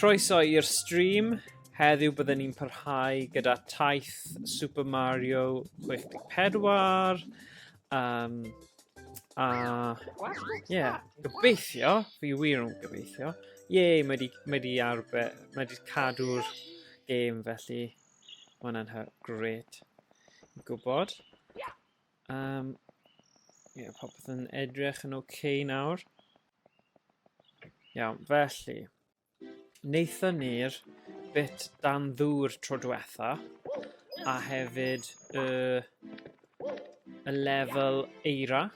Croeso i'r stream. Heddiw byddwn ni'n parhau gyda taith Super Mario 64. Um, a, yeah, gobeithio, fi wir yn gobeithio. Yay, mae di, mae di arbe, mae di cadw'r gêm felly mae hwnna'n great i gwybod. Um, yeah, popeth yn edrych yn oce okay nawr. Iawn, felly, wnaethon ni'r bit dan ddŵr tro diwetha, a hefyd y, y lefel eira.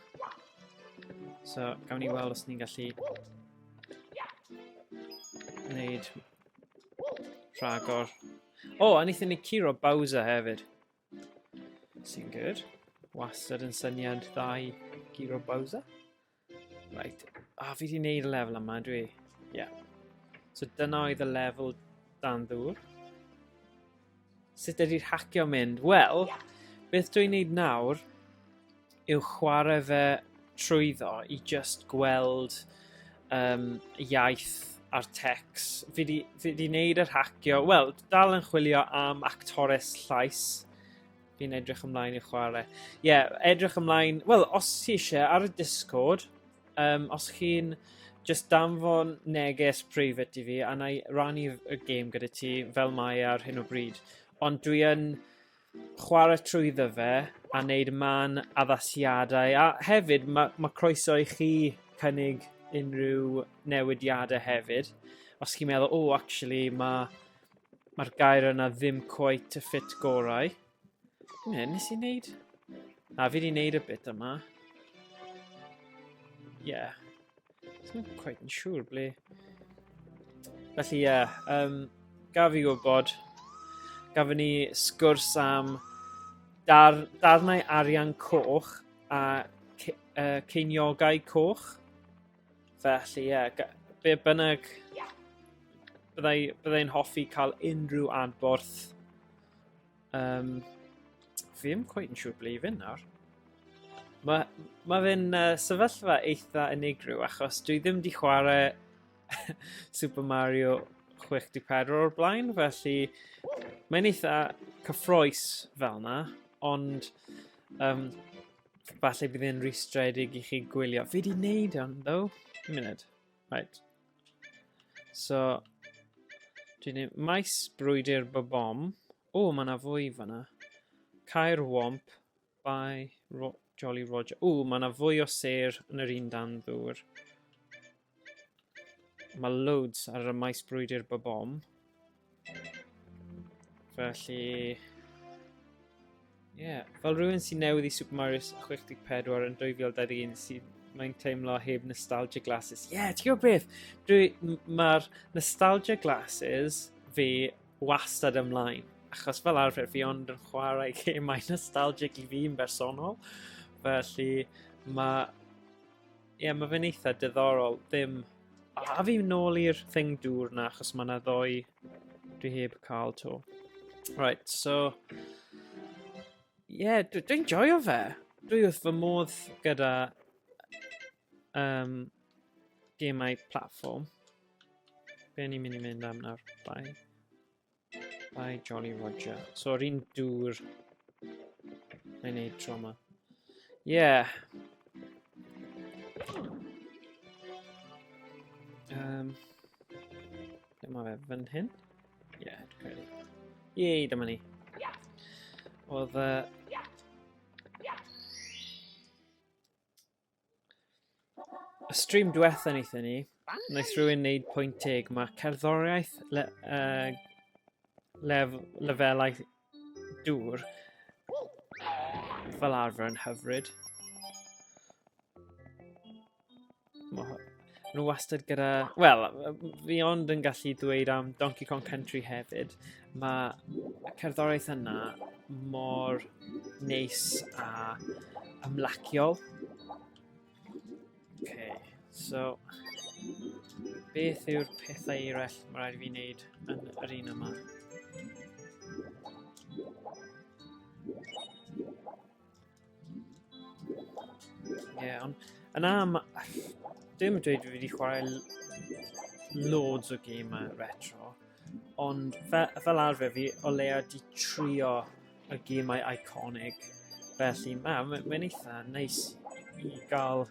So, gawn ni weld os ni'n gallu wneud rhagor. O, oh, a wnaethon ni curo Bowser hefyd. Sy'n good. Wastad yn syniad dda i guro Bowser. Right. Ah, fi wedi gwneud y lefel yma, dwi. Yeah. So dyna oedd y lefel dan ddŵr. Sut ydy'r hacio mynd? Wel, beth dwi'n neud nawr yw chwarae fe trwyddo i just gweld um, iaith a'r text. Fi di, fi di neud yr hacio, wel, dal yn chwilio am actores llais. Fi'n edrych ymlaen i chwarae. Ie, yeah, edrych ymlaen... Wel, os ti eisiau, ar y Discord, um, os chi'n just danfon neges private i fi, a na i rannu y gêm gyda ti fel mae ar hyn o bryd. Ond dwi yn chwarae trwyddo fe a wneud man addasiadau, a hefyd mae, mae croeso i chi cynnig unrhyw newidiadau hefyd. Os chi'n meddwl, oh, actually, mae Mae'r gair yna ddim quite y ffit gorau. Dwi'n hyn, nes i wneud? Na, fi wedi wneud y bit yma. Yeah. It's not quite yn siŵr ble. Felly, ie, yeah, um, gaf fi gwybod, gafon ni sgwrs am dar, darnau arian coch a ce, uh, ceiniogau coch. Felly, ie, yeah, be bynnag, byddai, byddai'n hoffi cael unrhyw adborth. Um, fi ddim quite yn siŵr ble i fynd nawr. Mae, mae fe'n uh, sefyllfa eitha unigryw achos dwi ddim wedi chwarae Super Mario 64 o'r blaen, felly mae'n eitha cyffroes fel yna, ond um, Falle bydd e'n rwystredig i chi gwylio. Fi di wneud hwn, ddo. Un munud. Right. So, dwi'n neud maes brwydr bobom. O, mae yna fwy fanna. Caer Womp by Ro Jolly Roger. O, mae yna fwy o ser yn yr un dan ddŵr. Mae loads ar y maes brwydr bobom. Felly... Ie, yeah. fel rhywun sy'n newydd i Super Mario 64 yn 2021 sy'n mae'n teimlo heb nostalgia glasses. Ie, yeah, ti'n gwybod beth? Dwi, mae'r nostalgia glasses fi wastad ymlaen. Achos fel arfer fi ond yn chwarae gemau nostalgic i fi'n bersonol. Felly mae Ie, yeah, mae fe'n eitha diddorol. Ddim... A fi nôl i'r thing dŵr na, achos mae yna ddoi dwi heb cael to. Right, so... Ie, yeah, dwi'n dwi joio fe. Dwi wrth fy modd gyda um, gemau platform. Be ni'n mynd i mynd am nawr? Bye. Bye Jolly Roger. So, yr un dŵr mae'n neud tro yma. Yeah. Um, dyma fe fan hyn. Yeah, dwi'n credu. Yay, dyma ni. Oedd... Uh, Y stream diwetha wnaethon ni, wnaeth rhywun wneud pwynt teg. Mae cerddoriaeth le, uh, lef, lefelau dŵr fel arfer yn hyfryd. Mae nhw wastad gyda... Wel, fi ond yn gallu dweud am Donkey Kong Country hefyd. Mae y cerddoriaeth yna mor neis a ymlaciol. Okay, so beth yw'r pethau eraill mae rhaid i fi wneud yn yr un yma? Ie, yeah, ond yna, dim dweud fi wedi chwarae loads o gemau retro, ond fe, fel arfer fi o leia di trio y gemau iconic. Felly mae'n ma, ma eitha neis i gael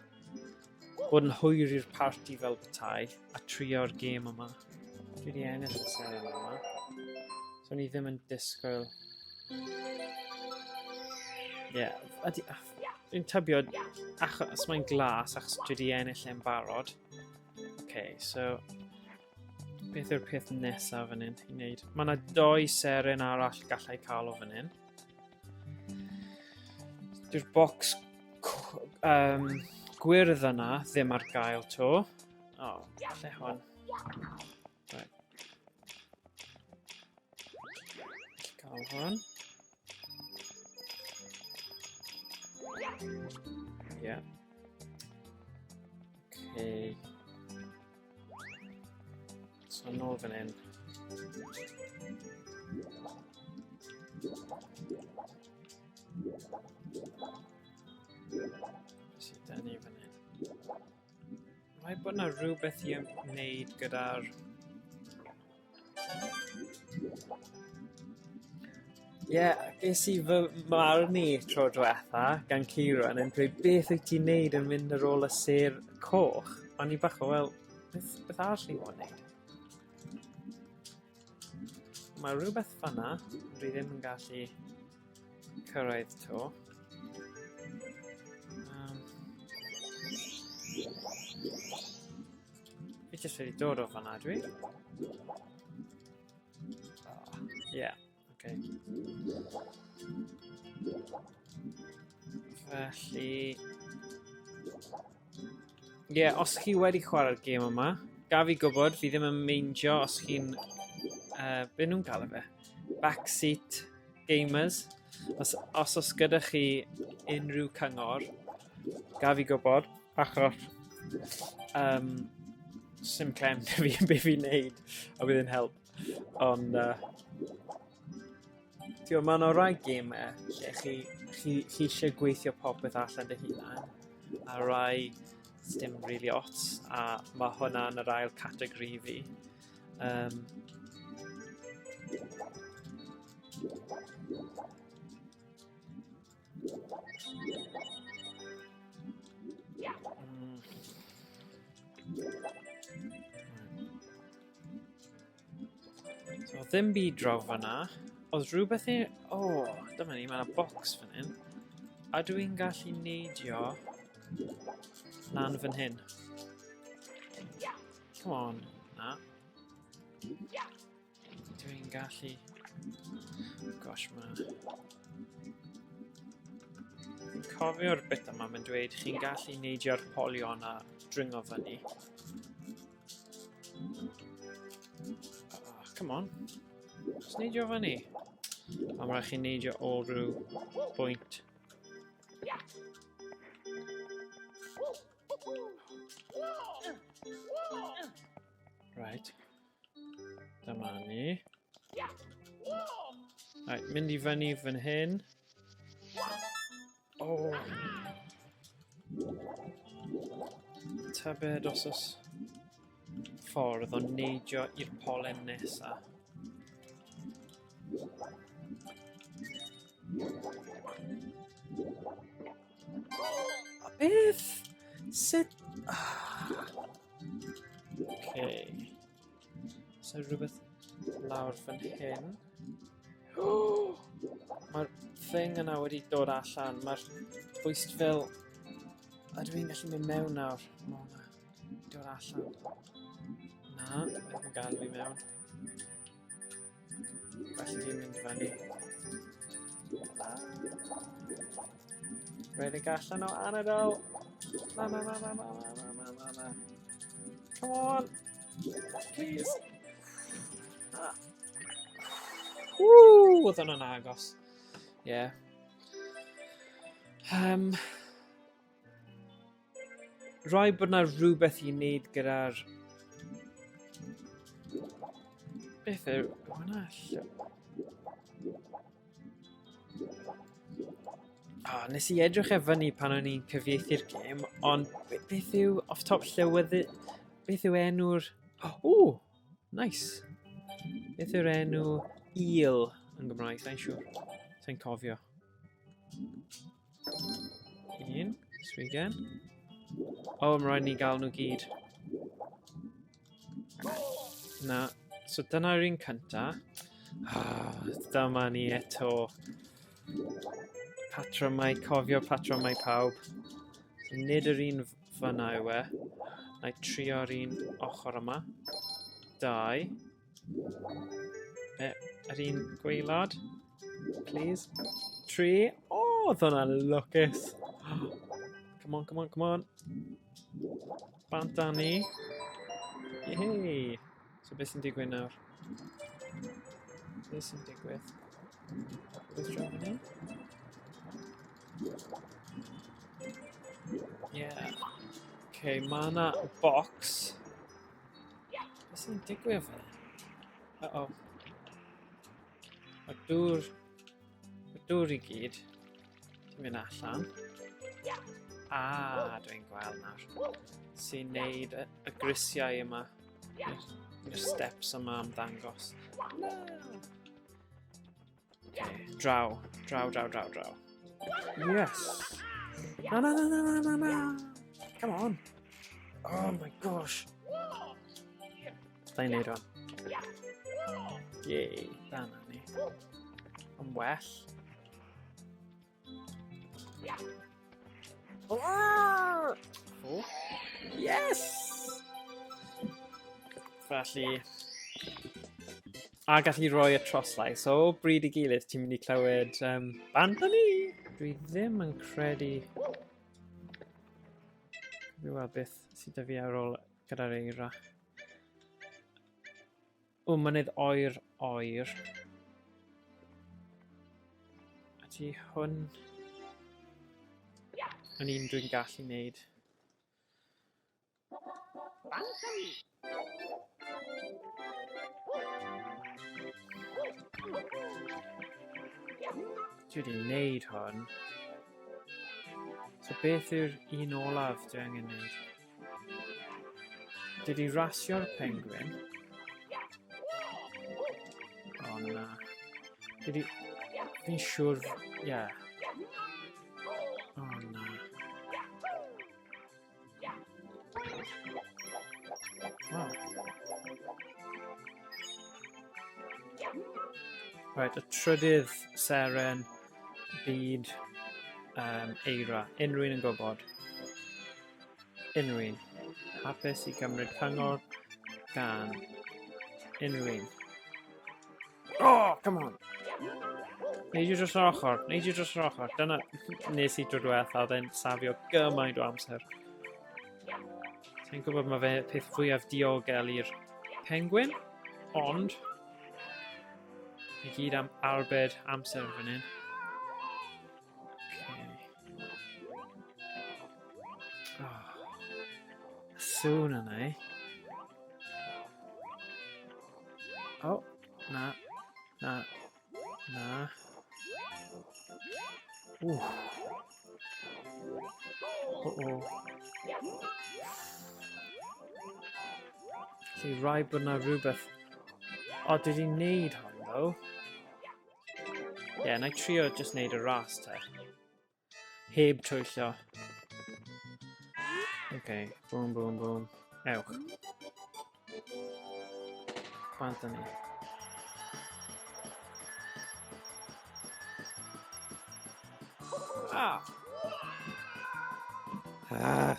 bod yn hwyr i'r parti fel petai a trio'r gêm yma. Dwi wedi ennill y seren yma. So ni ddim yn disgwyl... Ie, yeah, dwi'n tybio achos mae'n glas achos dwi wedi ennill e'n barod. Okay, so beth yw'r peth nesaf fan hyn i wneud? Mae yna doi seren arall gallai cael o fan hyn. Dyw'r bocs gwyrdd yna ddim ar gael to. O, oh, lle hwn? Right. Cael hwn. Yeah. Okay. So nôl fan hyn. Beth sydd dyn ni fan hyn? Rhaid bod yna rhywbeth i wneud gyda'r... Ie, yeah, ges i fy marn i tro diwetha gan Kieran yn dweud beth wyt ti'n neud yn mynd ar ôl y sêr coch? O'n i bach o, wel, beth, beth arall i fod wneud? Mae rhywbeth fanna, dwi ddim yn gallu cyrraedd to. Fi jyst wedi dod o fanna, dwi. Oh, yeah, okay. Felly... Ie, yeah, os chi wedi chwarae'r gêm yma, gaf i gwybod, fi ddim yn meindio os chi'n... be nhw'n cael e fe? Backseat gamers. Os, os oes gyda chi unrhyw cyngor, gaf i gwybod, achos sim clem da fi yn beth fi'n neud, a bydd yn help. Ond, ti'n mae yna rai gemau lle chi, chi, chi eisiau gweithio popeth allan dy hunan, a rai dim really ots, a mae hwnna yn yr ail categori fi. So, ddim byd draw fanna. Oedd rhywbeth i... O, oh, dyma ni, mae yna box fan hyn. A dwi'n gallu neidio lan fan hyn. Come on. Na. Dwi'n gallu... Gosh, mae... Fi'n cofio'r bit yma, mae'n dweud chi'n gallu neidio'r polion a dringo fyny. Oh, come on. Just neidio fyny. A mae rhaid chi neidio o rhyw bwynt. Right. Dyma ni. Right, mynd i fyny fan hyn. Oh. Tybed os oes ffordd o neidio i'r polen nesa. A beth? Sut? Ah. Okay. So rhywbeth lawr fan hyn. Oh! Mae'r thing yna wedi dod allan. Mae'r bwystfil... A dwi'n gallu mynd mewn nawr. O, na. Dod allan. Na, ddim yn gael fi mewn. Felly fi'n mynd fyny. Rhedeg allan o anadl. Na, na, na, na, na, na, na, na, na. Come on. Please. Ah. Woo! Oedd hwnna'n agos. Yeah. Rhaid bod yna rhywbeth i wneud gyda'r... Beth yw hwnna? Oh, nes i edrych e fyny pan o'n i'n cyfieithu'r gêm, ond beth yw, off top llywyddu, beth yw enw'r... O! Nice! Beth yw'r enw eel yn Gymraeg? Sa'n siŵr. Sa'n cofio. Un, swigen. O, oh, mae rhaid ni gael nhw gyd. Na, so dyna'r un cynta. Ah, dyma ni eto. Patrymau, cofio patrymau pawb. So, nid yr un fyna yw e. Na i trio'r un ochr yma. Dau. E, yr un gweilad. Please. Tri. O, oh, oedd hwnna'n lwcus. Come on, come on, come on. Bant â ni. Yay! So beth sy'n digwydd nawr? Beth sy'n digwydd? Beth draw fan hyn? Yeah. Okay, mae yna box. Beth sy'n digwydd fan hyn? Uh-oh. Mae'r dŵr... Mae'r dŵr i gyd. Ti'n mynd allan. Ah, dwi'n gweld nawr. Sy'n neud y, y grisiau yma. Yr steps yma am ddangos. Okay, draw, draw, draw, draw, draw. Yes! Na, na, na, na, na, na, na! Come on! Oh my gosh! Da i'n neud hwn. Yay, da na ni. Yn well. Oh. Yes! Felly, a gallu rhoi y troslais. So, o bryd i gilydd, ti'n mynd i clywed um, bant ni! Dwi ddim yn credu... Fi weld beth sydd 'da fi ar ôl gyda'r eira. O, mynydd oer, oer. Ydy hwn yn un dwi'n gallu wneud? Dwi wedi wneud hwn. So beth yw'r un olaf dwi angen wneud? Dwi wedi rasio'r penguin. O na. Dwi wedi... Fi'n siŵr... Ie. Yeah. O na. Wow. Right, y trydydd seren byd um, eira. Unrhyw un yn gwybod. Unrhyw un. Hapus i gymryd cyngor gan unrhyw un. Oh, come on! Neidio dros yr ochr, neidio dros yr ochr. Dyna nes i dro diwetha, oedd e'n safio gymaint o amser. Sa'n gwybod mae fe peth fwyaf diogel i'r penguin, ond i gyd am arbed amser fan hyn. Okay. Oh. Sŵn yna, eh? Oh, na, na, na. Ww. Oh, oh. Felly rhaid bod na rhywbeth... O, dwi wedi wneud hon, ddo. Ie, yeah, na i trio just wneud y ras te. Heb twyllo. OK, boom, boom, boom. Ewch. Bant ni. Ah! Ah!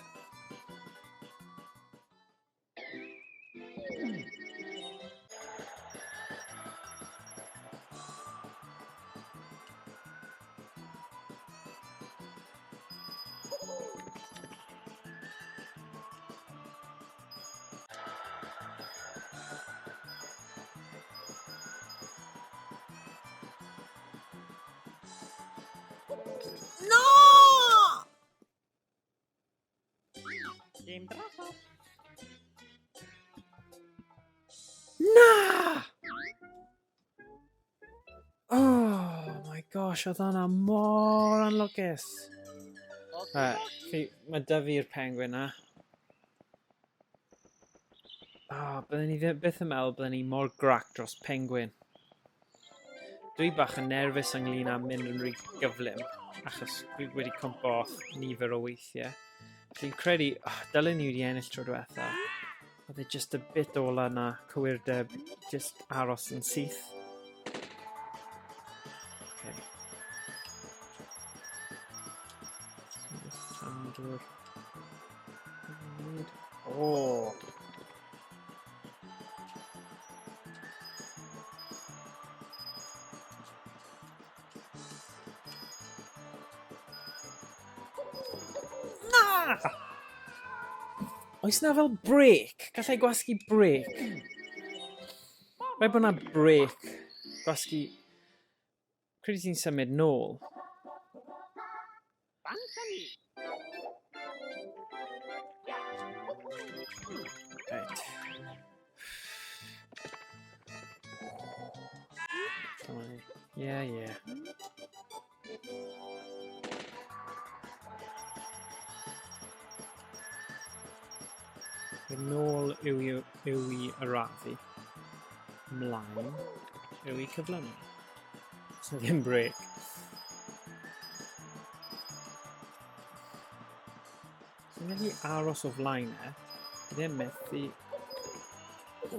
No! Dim drosodd. Na! Oh my gosh, oedd hwnna mor anlwcus. Right, fi, mae da fi'r penguin na. Ah, byddwn ni ddim byth yn meddwl byddwn ni mor grac dros penguin. Dwi bach yn nerfus ynglyn â mynd yn rhy gyflym, achos dwi wedi cwmpo off nifer o weithiau. Fi'n credu, oh, dylen ni wedi ennill tro diwetha. Oedd e just y bit ola na, cywirdeb, just aros yn syth. Okay. Just Oh. Na! Oes na fel break? Gallai gwasgu break? Rhaid bod na break. Gwasgu... Credu ti'n symud nôl. Right. Dyma ni. Yeah, yeah. Yn nôl yw i, yw i arafu. Mlaen yw i cyflymu. So ddim break. Sy'n gallu aros o flaen e. Ddim methu... O!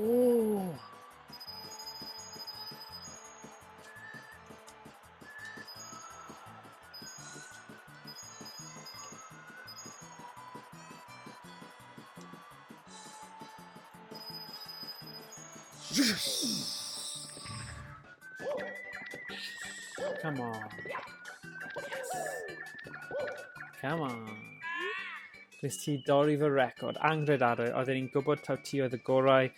Yes! Come on. Yes. Come on. Nes ti dorri fy record. Anghredadwy. Oedden ni'n gwybod taw ti oedd y gorau.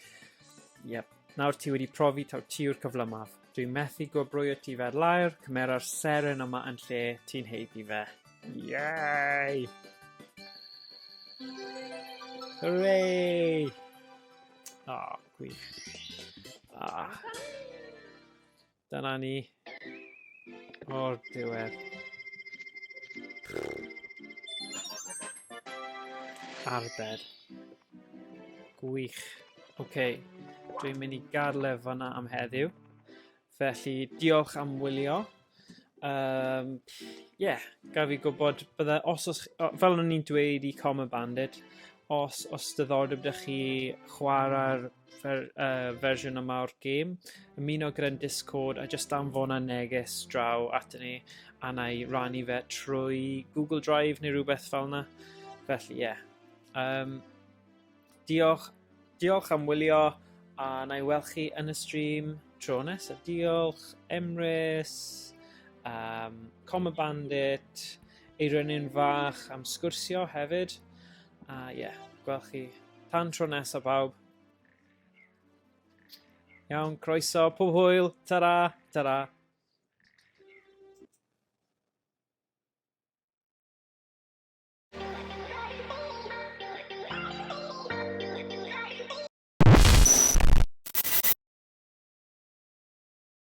Yep. Nawr ti wedi profi taw ti yw'r cyflymaf. Dwi'n methu gwobrwyo ti fer lair, cymera'r seren yma yn lle ti'n heiddi fe. Yay! Hooray! Oh, gwych. Ah. Dyna ni. O'r diwedd. Arbed. Gwych. Oce, okay. Dwi'n mynd i gadael e fanna am heddiw. Felly, diolch am wylio. Um, yeah, gaf fi gwybod, bydde, os, os, fel o'n i'n dweud i Common Bandit, os, os diddordeb ydych chi chwarae'r fer, fersiwn yma o'r gêm, ymuno gyda'n Discord a just anfona neges draw atyn ni a na i rannu fe trwy Google Drive neu rhywbeth fel yna. Felly, ie. Yeah. Um, diolch, diolch am wylio a na i weld chi yn y stream tro nesaf. Diolch, Emrys, um, Common Bandit, Eirinyn Fach am sgwrsio hefyd. A ie, yeah, gweld chi tan tro nesaf pawb. Iawn, croeso, pob hwyl, ta-ra, ta-ra.